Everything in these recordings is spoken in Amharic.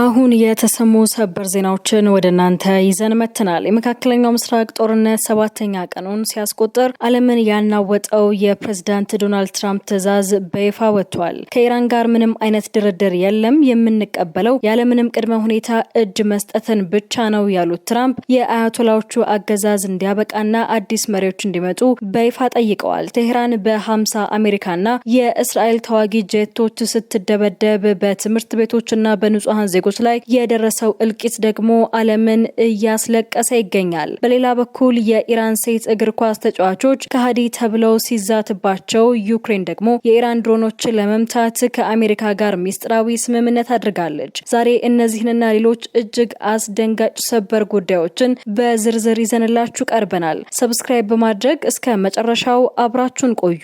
አሁን የተሰሙ ሰበር ዜናዎችን ወደ እናንተ ይዘን መጥተናል። የመካከለኛው ምስራቅ ጦርነት ሰባተኛ ቀኑን ሲያስቆጥር ዓለምን ያናወጠው የፕሬዝዳንት ዶናልድ ትራምፕ ትዕዛዝ በይፋ ወጥቷል። ከኢራን ጋር ምንም አይነት ድርድር የለም፣ የምንቀበለው ያለምንም ቅድመ ሁኔታ እጅ መስጠትን ብቻ ነው ያሉት ትራምፕ የአያቶላዎቹ አገዛዝ እንዲያበቃና አዲስ መሪዎች እንዲመጡ በይፋ ጠይቀዋል። ቴህራን በ50 አሜሪካና የእስራኤል ተዋጊ ጄቶች ስትደበደብ በትምህርት ቤቶችና በንጹሐን ዜጎች ላይ የደረሰው እልቂት ደግሞ ዓለምን እያስለቀሰ ይገኛል። በሌላ በኩል የኢራን ሴት እግር ኳስ ተጫዋቾች ከሃዲ ተብለው ሲዛትባቸው፣ ዩክሬን ደግሞ የኢራን ድሮኖችን ለመምታት ከአሜሪካ ጋር ሚስጥራዊ ስምምነት አድርጋለች። ዛሬ እነዚህንና ሌሎች እጅግ አስደንጋጭ ሰበር ጉዳዮችን በዝርዝር ይዘንላችሁ ቀርበናል። Subscribe በማድረግ እስከ መጨረሻው አብራችሁን ቆዩ።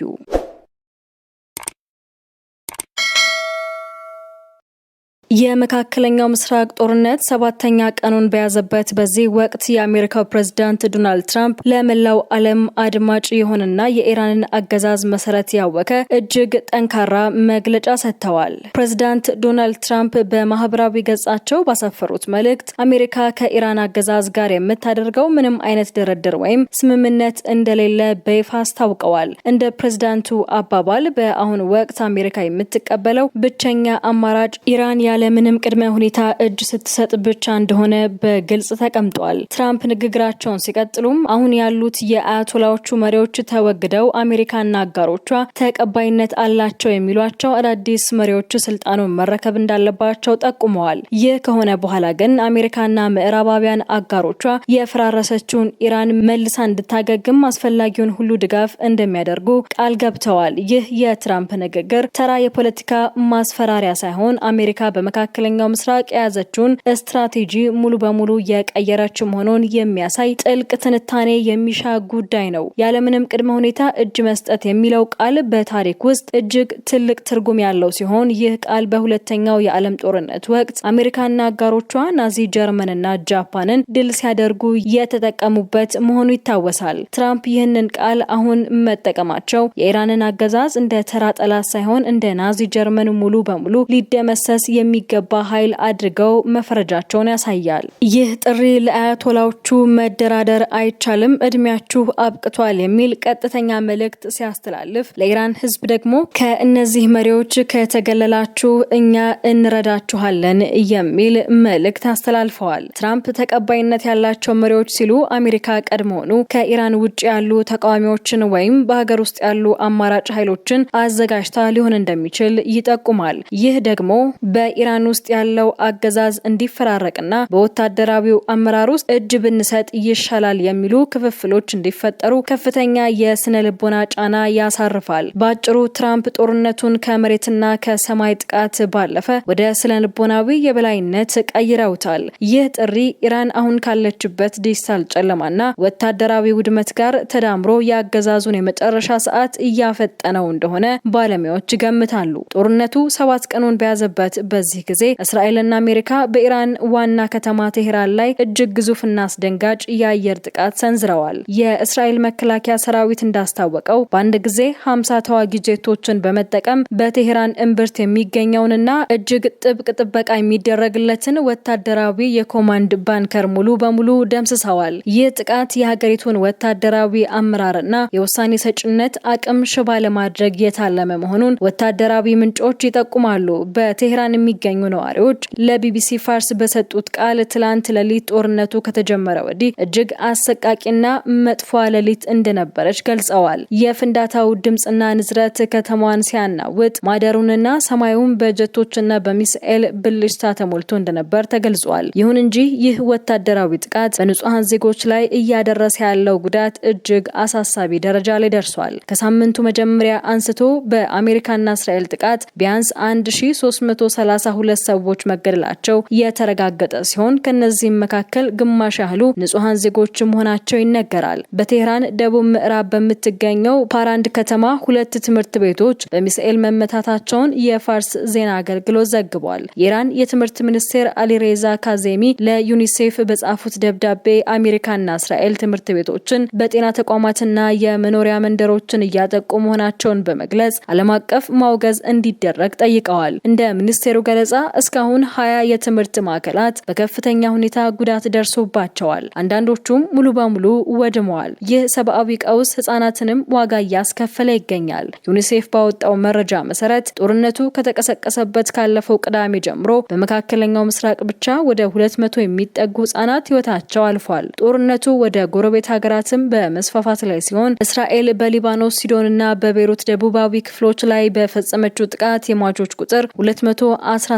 የመካከለኛው ምስራቅ ጦርነት ሰባተኛ ቀኑን በያዘበት በዚህ ወቅት የአሜሪካው ፕሬዝዳንት ዶናልድ ትራምፕ ለመላው ዓለም አድማጭ የሆነና የኢራንን አገዛዝ መሰረት ያወከ እጅግ ጠንካራ መግለጫ ሰጥተዋል። ፕሬዝዳንት ዶናልድ ትራምፕ በማህበራዊ ገጻቸው ባሰፈሩት መልእክት አሜሪካ ከኢራን አገዛዝ ጋር የምታደርገው ምንም አይነት ድርድር ወይም ስምምነት እንደሌለ በይፋ አስታውቀዋል። እንደ ፕሬዝዳንቱ አባባል በአሁኑ ወቅት አሜሪካ የምትቀበለው ብቸኛ አማራጭ ኢራን ያለምንም ቅድመ ሁኔታ እጅ ስትሰጥ ብቻ እንደሆነ በግልጽ ተቀምጧል። ትራምፕ ንግግራቸውን ሲቀጥሉም አሁን ያሉት የአያቶላዎቹ መሪዎች ተወግደው አሜሪካና አጋሮቿ ተቀባይነት አላቸው የሚሏቸው አዳዲስ መሪዎች ስልጣኑን መረከብ እንዳለባቸው ጠቁመዋል። ይህ ከሆነ በኋላ ግን አሜሪካና ምዕራባውያን አጋሮቿ የፈራረሰችውን ኢራን መልሳ እንድታገግም አስፈላጊውን ሁሉ ድጋፍ እንደሚያደርጉ ቃል ገብተዋል። ይህ የትራምፕ ንግግር ተራ የፖለቲካ ማስፈራሪያ ሳይሆን አሜሪካ በመካከለኛው ምስራቅ የያዘችውን ስትራቴጂ ሙሉ በሙሉ የቀየረች መሆኑን የሚያሳይ ጥልቅ ትንታኔ የሚሻ ጉዳይ ነው። ያለምንም ቅድመ ሁኔታ እጅ መስጠት የሚለው ቃል በታሪክ ውስጥ እጅግ ትልቅ ትርጉም ያለው ሲሆን ይህ ቃል በሁለተኛው የዓለም ጦርነት ወቅት አሜሪካና አጋሮቿ ናዚ ጀርመንና ጃፓንን ድል ሲያደርጉ የተጠቀሙበት መሆኑ ይታወሳል። ትራምፕ ይህንን ቃል አሁን መጠቀማቸው የኢራንን አገዛዝ እንደ ተራ ጠላት ሳይሆን እንደ ናዚ ጀርመን ሙሉ በሙሉ ሊደመሰስ የሚገባ ኃይል አድርገው መፈረጃቸውን ያሳያል። ይህ ጥሪ ለአያቶላዎቹ መደራደር አይቻልም፣ እድሜያችሁ አብቅቷል የሚል ቀጥተኛ መልእክት ሲያስተላልፍ፣ ለኢራን ሕዝብ ደግሞ ከእነዚህ መሪዎች ከተገለላችሁ እኛ እንረዳችኋለን የሚል መልእክት አስተላልፈዋል። ትራምፕ ተቀባይነት ያላቸው መሪዎች ሲሉ አሜሪካ ቀድሞውኑ ከኢራን ውጭ ያሉ ተቃዋሚዎችን ወይም በሀገር ውስጥ ያሉ አማራጭ ኃይሎችን አዘጋጅታ ሊሆን እንደሚችል ይጠቁማል። ይህ ደግሞ በኢራን ውስጥ ያለው አገዛዝ እንዲፈራረቅና በወታደራዊው አመራር ውስጥ እጅ ብንሰጥ ይሻላል የሚሉ ክፍፍሎች እንዲፈጠሩ ከፍተኛ የስነ ልቦና ጫና ያሳርፋል። በአጭሩ ትራምፕ ጦርነቱን ከመሬትና ከሰማይ ጥቃት ባለፈ ወደ ስነ ልቦናዊ የበላይነት ቀይረውታል። ይህ ጥሪ ኢራን አሁን ካለችበት ዲጂታል ጨለማና ወታደራዊ ውድመት ጋር ተዳምሮ የአገዛዙን የመጨረሻ ሰዓት እያፈጠነው እንደሆነ ባለሙያዎች ይገምታሉ። ጦርነቱ 7 ቀኑን በያዘበት በዚህ ጊዜ እስራኤልና አሜሪካ በኢራን ዋና ከተማ ቴሄራን ላይ እጅግ ግዙፍና አስደንጋጭ የአየር ጥቃት ሰንዝረዋል። የእስራኤል መከላከያ ሰራዊት እንዳስታወቀው በአንድ ጊዜ 50 ተዋጊ ጄቶችን በመጠቀም በቴሄራን እምብርት የሚገኘውንና እጅግ ጥብቅ ጥበቃ የሚደረግለትን ወታደራዊ የ command bunker ሙሉ በሙሉ ደምስሰዋል። ይህ ጥቃት የሀገሪቱን ወታደራዊ አመራርና የውሳኔ ሰጭነት አቅም ሽባ ለማድረግ የታለመ መሆኑን ወታደራዊ ምንጮች ይጠቁማሉ። በቴሄራን የሚገኙ ነዋሪዎች ለቢቢሲ ፋርስ በሰጡት ቃል ትላንት ሌሊት ጦርነቱ ከተጀመረ ወዲህ እጅግ አሰቃቂና መጥፎ ሌሊት እንደነበረች ገልጸዋል። የፍንዳታው ድምፅና ንዝረት ከተማዋን ሲያናውጥ ማደሩንና ሰማዩን በጀቶችና በሚሳኤል ብልጭታ ተሞልቶ እንደነበር ተገልጿል። ይሁን እንጂ ይህ ወታደራዊ ጥቃት በንጹሐን ዜጎች ላይ እያደረሰ ያለው ጉዳት እጅግ አሳሳቢ ደረጃ ላይ ደርሷል። ከሳምንቱ መጀመሪያ አንስቶ በአሜሪካና እስራኤል ጥቃት ቢያንስ 1332 ሰዎች መገደላቸው የተረጋገጠ ሲሆን ከነዚህም መካከል ግማሽ ያህሉ ንጹሐን ዜጎች መሆናቸው ይነገራል። በቴህራን ደቡብ ምዕራብ በምትገኘው ፓራንድ ከተማ ሁለት ትምህርት ቤቶች በሚሳኤል መመታታቸውን የፋርስ ዜና አገልግሎት ዘግቧል። የኢራን የትምህርት ሚኒስቴር አሊሬዛ ካዜሚ ለዩኒሴፍ በጻፉት ደብዳቤ አሜሪካና እስራኤል ትምህርት ቤቶችን በጤና ተቋማትና የመኖሪያ መንደሮችን እያጠቁ መሆናቸውን በመግለጽ ዓለም አቀፍ ማውገዝ እንዲደረግ ጠይቀዋል። እንደ ሚኒስቴሩ ገለጻ ገለጻ እስካሁን 20 የትምህርት ማዕከላት በከፍተኛ ሁኔታ ጉዳት ደርሶባቸዋል። አንዳንዶቹም ሙሉ በሙሉ ወድመዋል። ይህ ሰብአዊ ቀውስ ህጻናትንም ዋጋ እያስከፈለ ይገኛል። ዩኒሴፍ ባወጣው መረጃ መሰረት ጦርነቱ ከተቀሰቀሰበት ካለፈው ቅዳሜ ጀምሮ በመካከለኛው ምስራቅ ብቻ ወደ 200 የሚጠጉ ህጻናት ህይወታቸው አልፏል። ጦርነቱ ወደ ጎረቤት ሀገራትም በመስፋፋት ላይ ሲሆን እስራኤል በሊባኖስ ሲዶንና በቤሩት ደቡባዊ ክፍሎች ላይ በፈጸመችው ጥቃት የሟቾች ቁጥር 217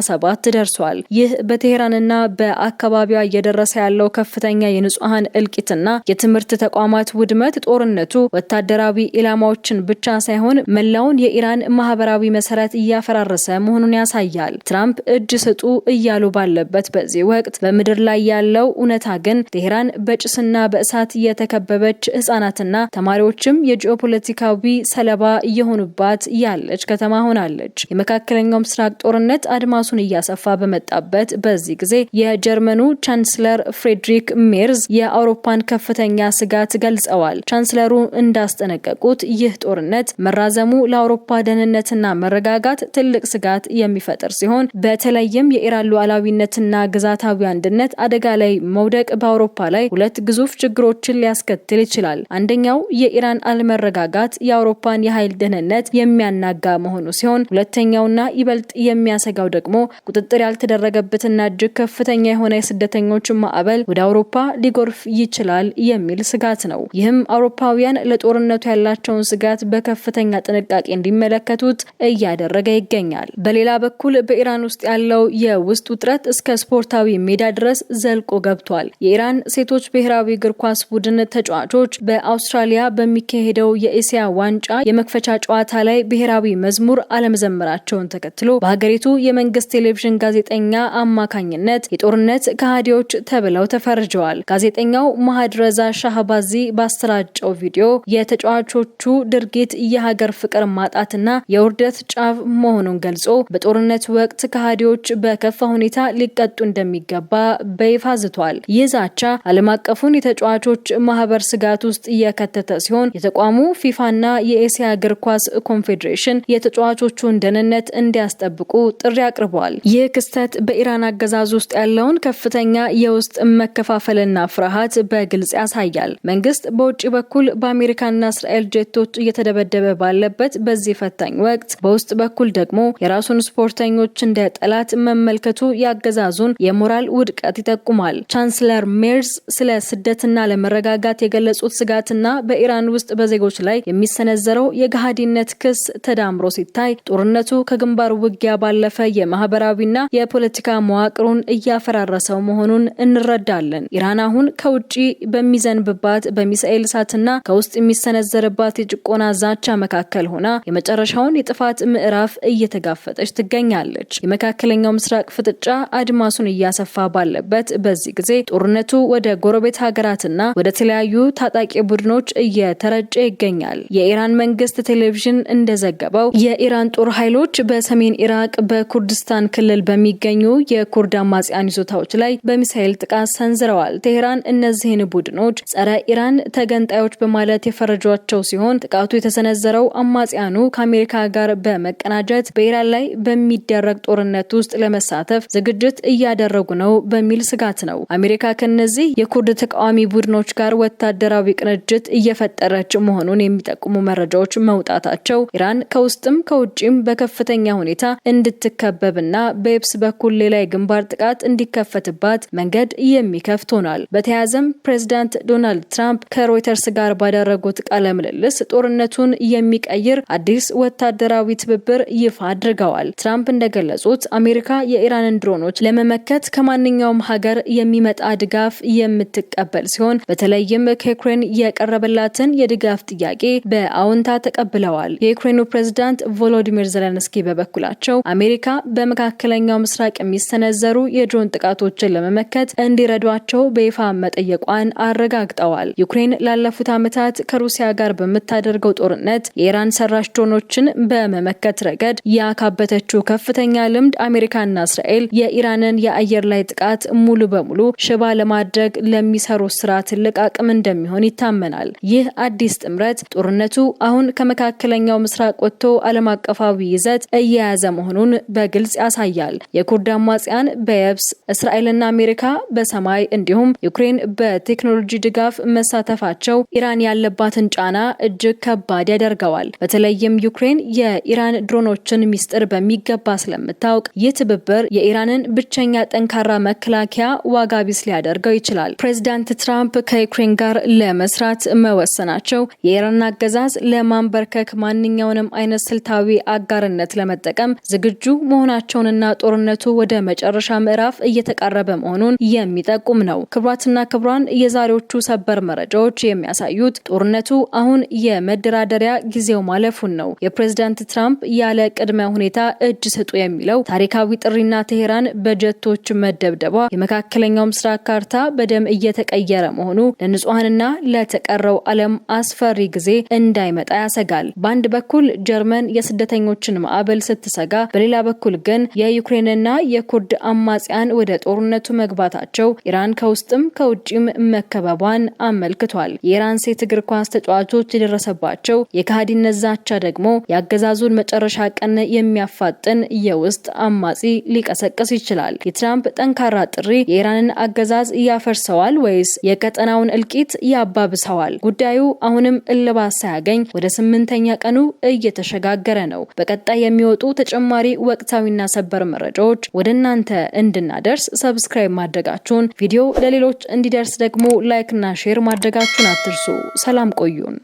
ደርሷል። ይህ በቴሄራንና በአካባቢዋ እየደረሰ ያለው ከፍተኛ የንጹሐን እልቂትና የትምህርት ተቋማት ውድመት ጦርነቱ ወታደራዊ ኢላማዎችን ብቻ ሳይሆን መላውን የኢራን ማህበራዊ መሰረት እያፈራረሰ መሆኑን ያሳያል። ትራምፕ እጅ ስጡ እያሉ ባለበት በዚህ ወቅት በምድር ላይ ያለው እውነታ ግን ቴሄራን በጭስና በእሳት የተከበበች፣ ህጻናትና ተማሪዎችም የጂኦፖለቲካዊ ሰለባ እየሆኑባት ያለች ከተማ ሆናለች። የመካከለኛው ምስራቅ ጦርነት አድማሱን እያሰፋ በመጣበት በዚህ ጊዜ የጀርመኑ ቻንስለር ፍሬድሪክ ሜርዝ የአውሮፓን ከፍተኛ ስጋት ገልጸዋል። ቻንስለሩ እንዳስጠነቀቁት ይህ ጦርነት መራዘሙ ለአውሮፓ ደህንነትና መረጋጋት ትልቅ ስጋት የሚፈጥር ሲሆን በተለይም የኢራን ሉዓላዊነትና ግዛታዊ አንድነት አደጋ ላይ መውደቅ በአውሮፓ ላይ ሁለት ግዙፍ ችግሮችን ሊያስከትል ይችላል። አንደኛው የኢራን አለመረጋጋት የአውሮፓን የኃይል ደህንነት የሚያናጋ መሆኑ ሲሆን፣ ሁለተኛውና ይበልጥ የሚያሰጋው ደግሞ ቁጥጥር ያልተደረገበትና እጅግ ከፍተኛ የሆነ የስደተኞች ማዕበል ወደ አውሮፓ ሊጎርፍ ይችላል የሚል ስጋት ነው። ይህም አውሮፓውያን ለጦርነቱ ያላቸውን ስጋት በከፍተኛ ጥንቃቄ እንዲመለከቱት እያደረገ ይገኛል። በሌላ በኩል በኢራን ውስጥ ያለው የውስጥ ውጥረት እስከ ስፖርታዊ ሜዳ ድረስ ዘልቆ ገብቷል። የኢራን ሴቶች ብሔራዊ እግር ኳስ ቡድን ተጫዋቾች በአውስትራሊያ በሚካሄደው የኤስያ ዋንጫ የመክፈቻ ጨዋታ ላይ ብሔራዊ መዝሙር አለመዘመራቸውን ተከትሎ በሀገሪቱ የመንግስት ቴሌቪዥን ጋዜጠኛ አማካኝነት የጦርነት ከሃዲዎች ተብለው ተፈርጀዋል። ጋዜጠኛው ማህድረዛ ሻህባዚ ባሰራጨው ቪዲዮ የተጫዋቾቹ ድርጊት የሀገር ፍቅር ማጣትና የውርደት ጫፍ መሆኑን ገልጾ በጦርነት ወቅት ከሃዲዎች በከፋ ሁኔታ ሊቀጡ እንደሚገባ በይፋ ዝቷል። ይህ ዛቻ ዓለም አቀፉን የተጫዋቾች ማህበር ስጋት ውስጥ እየከተተ ሲሆን የተቋሙ ፊፋና የኤስያ እግር ኳስ ኮንፌዴሬሽን የተጫዋቾቹን ደህንነት እንዲያስጠብቁ ጥሪ አቅርበዋል። ይህ ክስተት በኢራን አገዛዝ ውስጥ ያለውን ከፍተኛ የውስጥ መከፋፈልና ፍርሃት በግልጽ ያሳያል። መንግስት በውጭ በኩል በአሜሪካና እስራኤል ጄቶች እየተደበደበ ባለበት በዚህ ፈታኝ ወቅት በውስጥ በኩል ደግሞ የራሱን ስፖርተኞች እንደ ጠላት መመልከቱ የአገዛዙን የሞራል ውድቀት ይጠቁማል። ቻንስለር ሜርዝ ስለ ስደትና ለመረጋጋት የገለጹት ስጋትና በኢራን ውስጥ በዜጎች ላይ የሚሰነዘረው የገሃዲነት ክስ ተዳምሮ ሲታይ ጦርነቱ ከግንባር ውጊያ ባለፈ የማህበራዊና የፖለቲካ መዋቅሩን እያፈራረሰው መሆኑን እንረዳለን። ኢራን አሁን ከውጭ በሚዘንብባት በሚሳኤል እሳትና ከውስጥ የሚሰነዘርባት የጭቆና ዛቻ መካከል ሆና የመጨረሻውን የጥፋት ምዕራፍ እየተጋፈጠች ትገኛለች። የመካከለኛው ምስራቅ ፍጥጫ አድማሱን እያሰፋ ባለበት በዚህ ጊዜ ጦርነቱ ወደ ጎረቤት ሀገራትና ወደ ተለያዩ ታጣቂ ቡድኖች እየተረጨ ይገኛል። የኢራን መንግስት ቴሌቪዥን እንደዘገበው የኢራን ጦር ኃይሎች በሰሜን ኢራቅ በኩርድስታን ክልል በሚገኙ የኩርድ አማጽያን ይዞታዎች ላይ በሚሳኤል ጥቃት ሰንዝረዋል። ቴሄራን እነዚህን ቡድኖች ጸረ ኢራን ተገንጣዮች በማለት የፈረጇቸው ሲሆን ጥቃቱ የተሰነዘረው አማጽያኑ ከአሜሪካ ጋር በመቀናጀት በኢራን ላይ በሚደረግ ጦርነት ውስጥ ለመሳተፍ ዝግጅት እያደረጉ ነው በሚል ስጋት ነው። አሜሪካ ከነዚህ የኩርድ ተቃዋሚ ቡድኖች ጋር ወታደራዊ ቅንጅት እየፈጠረች መሆኑን የሚጠቁሙ መረጃዎች መውጣታቸው ኢራን ከውስጥም ከውጭም በከፍተኛ ሁኔታ እንድትከበብና በየብስ በኩል ሌላ የግንባር ጥቃት እንዲከፈትባት መንገድ የሚከፍት ሆኗል። በተያያዘም ፕሬዚዳንት ዶናልድ ትራምፕ ከሮይተርስ ጋር ባደረጉት ቃለ ምልልስ ጦርነቱን የሚቀይር አዲስ ወታደራዊ ትብብር ይፋ አድርገዋል። ትራምፕ እንደገለጹት አሜሪካ የኢራንን ድሮኖች ለመመከት ከማንኛውም ሀገር የሚመጣ ድጋፍ የምትቀበል ሲሆን በተለይም ከዩክሬን የቀረበላትን የድጋፍ ጥያቄ በአዎንታ ተቀብለዋል። የዩክሬኑ ፕሬዝዳንት ቮሎዲሚር ዘለንስኪ በበኩላቸው አሜሪካ በመካከለኛው ምስራቅ የሚሰነዘሩ የድሮን ጥቃቶችን ለመመከት እንዲረዷቸው በይፋ መጠየቋን አረጋግጠዋል። ዩክሬን ላለፉት ዓመታት ከሩሲያ ጋር በምታደርገው ጦርነት የኢራን ሰራሽ ድሮኖችን በመመከት ረገድ ያካበተችው ከፍተኛ ልምድ አሜሪካና እስራኤል የኢራንን የአየር ላይ ጥቃት ሙሉ በሙሉ ሽባ ለማድረግ ለሚሰሩ ስራ ትልቅ አቅም እንደሚሆን ይታመናል። ይህ አዲስ ጥምረት ጦርነቱ አሁን ከመካከለኛው ምስራቅ ወጥቶ ዓለም አቀፋዊ ይዘት እየያዘ መሆኑን በግልጽ ያሳያል። የኩርድ አማጽያን በየብስ፣ እስራኤልና አሜሪካ በሰማይ እንዲሁም ዩክሬን በቴክኖሎጂ ድጋፍ መሳተፋቸው ኢራን ያለባትን ጫና እጅግ ከባድ ያደርገዋል። በተለይም ዩክሬን የኢራን ድሮኖችን ሚስጥር በሚገባ ስለምታውቅ ይህ ትብብር የኢራንን ብቸኛ ጠንካራ መከላከያ ዋጋ ቢስ ሊያደርገው ይችላል። ፕሬዚዳንት ትራምፕ ከዩክሬን ጋር ለመስራት መወሰናቸው የኢራን አገዛዝ ለማንበርከክ ማንኛውንም አይነት ስልታዊ አጋርነት ለመጠቀም ዝግጁ መሆናቸውንና ጦርነቱ ወደ መጨረሻ ምዕራፍ እየተቃረበ መሆኑን የሚጠቁም ነው። ክቡራትና ክቡራን፣ የዛሬዎቹ ሰበር መረጃዎች የሚያሳዩት ጦርነቱ አሁን የመደራደሪያ ጊዜው ማለፉን ነው። የፕሬዚዳንት ትራምፕ ያለ ቅድመ ሁኔታ እጅ ስጡ የሚለው ታሪካዊ ጥሪና ቴሄራን በጀቶች መደብደቧ የመካከለኛው ምስራቅ ካርታ በደም እየተቀየረ መሆኑ ለንጹሐንና ለተቀረው ዓለም አስፈሪ ጊዜ እንዳይመጣ ያሰጋል። በአንድ በኩል ጀርመን የስደተኞችን ማዕበል ስትሰጋ፣ በሌላ በኩል ግን የዩክሬንና የኩርድ አማጽያን ወደ ጦርነቱ መግባታቸው ኢራን ከውስጥም ከውጭም መከበቧን አመልክቷል። የኢራን ሴት እግር ኳስ ተጫዋቾች የደረሰባቸው የከሃዲነት ዛቻ ደግሞ የአገዛዙን መጨረሻ ቀን የሚያፋጥን የውስጥ አማጺ ሊቀሰቅስ ይችላል። የትራምፕ ጠንካራ ጥሪ የኢራንን አገዛዝ ያፈርሰዋል ወይስ የቀጠናውን እልቂት ያባብሰዋል? ጉዳዩ አሁንም እልባት ሳያገኝ ወደ 8ኛ ቀኑ እየተሸጋገረ ነው። በቀጣይ የሚወጡ ተጨማሪ ወቅታዊና ሰበር መረጃዎች ወደ እናንተ እንድናደርስ subscribe ማድረጋችሁን፣ ቪዲዮ ለሌሎች እንዲደርስ ደግሞ like ና share ማድረጋችሁን አትርሱ። ሰላም ቆዩን።